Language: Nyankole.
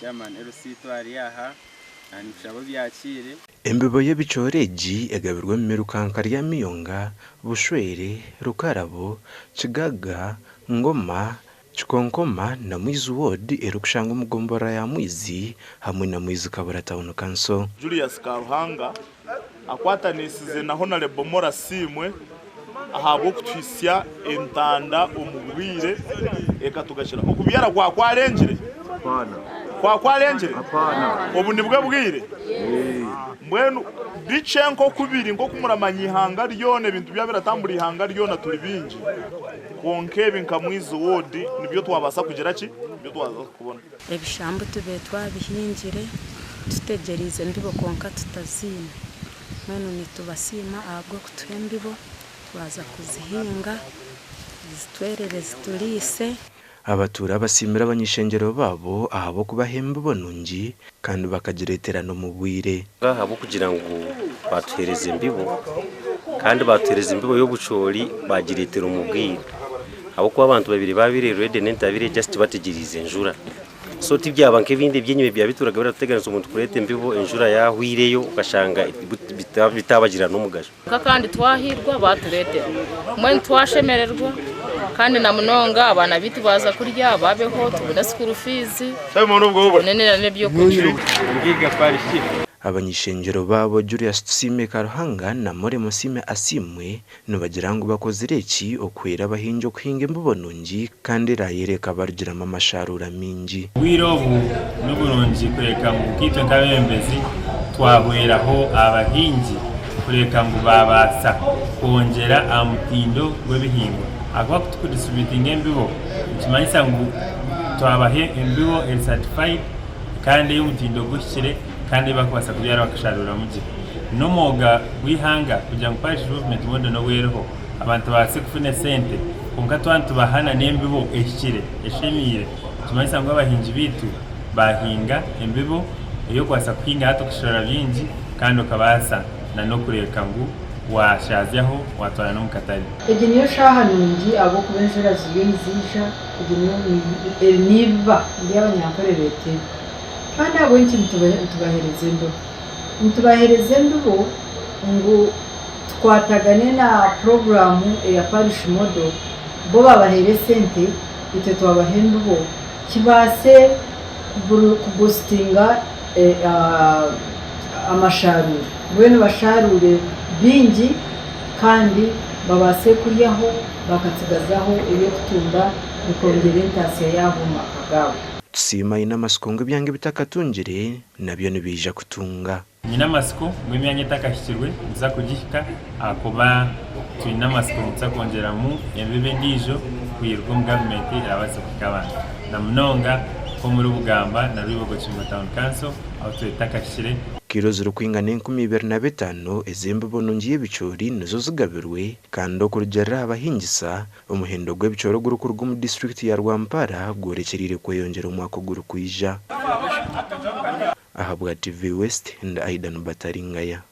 Chairman LC twari aha nitushaba obyakiire. Embibo y'ebicoori egi egabirwe omu miruka nka Ryamiyonga, Bushwere, Rukarabo, Kigaga, Ngoma, Kikonkoma na Mwizi Ward erikushangwa omu gomborora ya Mwizi hamwe na Mwizi Kabura Town Council. Julius Karuhanga akwatanisize na Honarebo Asiimwe ahabw'okutuhisya entanda omu bwire ekatugashira. Okubyara kwa kwarengire? Kwa kwarengire? Obu nibwo bwire? Mbwenu bikye nk'okubiri nk'okumuramanya ihanga ryona ebintu byaba biratambura ihanga ryona turi bingi. Kwonka ebi nka Mwizi Ward nibyo twabaasa kugira ki? Nibyo twabaasa kubona. Ebishambu tube twabihingire tutegyereize embibo kwonka tutaziine. Mbwenu nitubasiima ahabw'okutuha embibo twaza kuzihinga zitwerere zituriise. Abatuura basiimire abany'ishengyero baabo ahabw'okubaha embibo nungi kandi bakagireetera n'omu bwire. Ahabw'okugira ngu batuheereza embibo kandi batuheereza embibo y'obucoori bagireetera omu bwire ahabw'okuba abantu babiri babire ready n'entabire just bategyereize enjura so tibyaba nk'ebindi ebyenyima ebyabituraga biratuteganisa omuntu kureeta embibo enjura yahwireyo okashanga bitabagira n'omugasho. Kandi twahirwa batureetera mbwenu twashemererwa kandi na munonga abaana baitu baza kurya babeho tubone school fees tubone n'ebyokurya. Abany'ishengyero baabo Julius Tusiime Karuhanga na Morley Musiime Asiimwe nibagira ngu bakozire eki okuhwera abahingi okuhinga embibo nungi kandi erayereka barugiramu amasharuura mingi. Obwire obu n'oburungi kureka ngu nkaitwe nk'abeebembezi twahweraho abahingi kureka ngu babaasa kwongyera aha mutindo gw'ebihingwa ahakuba ku tukudistributinga embibo nikimanyisa ngu twabaha embibo eri certified kandi ey'omutindo guhikire kandi ei barikubaasa kubyara bakasharuuramu gye. N'omwoga gw'eihanga kugira ngu parish development model n'obu eriho abantu babaase kufuna esente kwonka twaba nitubahana n'embibo ehikire eshemeire nikimanyisa ngu abahingi baitu bahinga embibo ey'okubaasa kuhinga hati okasharura bingi kandi okabaasa n'okureebeka ngu waashaazyaho watwara n'omu katare. Egi niyo shaaha nungi ahabw'okuba enjura ziriyo niziija, egi niyo eri n'ibiba ry'Abanyankore beeta ebiba. Kandi ahabw'enki nitubaheereza embibo? Nitubaheereza embibo ngu tukwatagane na puroguraamu eya Parish Model, bo babaheere esente itwe twabaha embibo kibaase kubusitinga amasharuura. Mbwenu basharuure bingi kandi babaase kuryaho bakatsigazaho eby'okutunda bikongyera entaasya yaabo omu maka gaabo. Tusiima aine amatsiko ngu ebyanga ebitakatungire nabyo nibiija kutunga. Nyine amatsiko ngu emyanya etakahikirwe nituza kugihika ahakuba twine amatsiko ngu nituza kwongyeramu embibo endiijo kwirwa omu gavumenti erabaase kuhika abantu na munonga nk'omuri Bugamba na Rwibogo Kibingo Town Council ahu tubaire tutakahikire. Kiro zirikwingana 2005 ez'embibo nungi y'ebicoori nizo zigabirwe kandi okurugiirira aha bahingisa, omuhendo gw'ebicoori ogurikuruga omu disiturikiti ya Rwampara gworekyereire kweyongyera omwaka ogurikwija. Ahabwa TV West, ndi Aidan Bataringaya.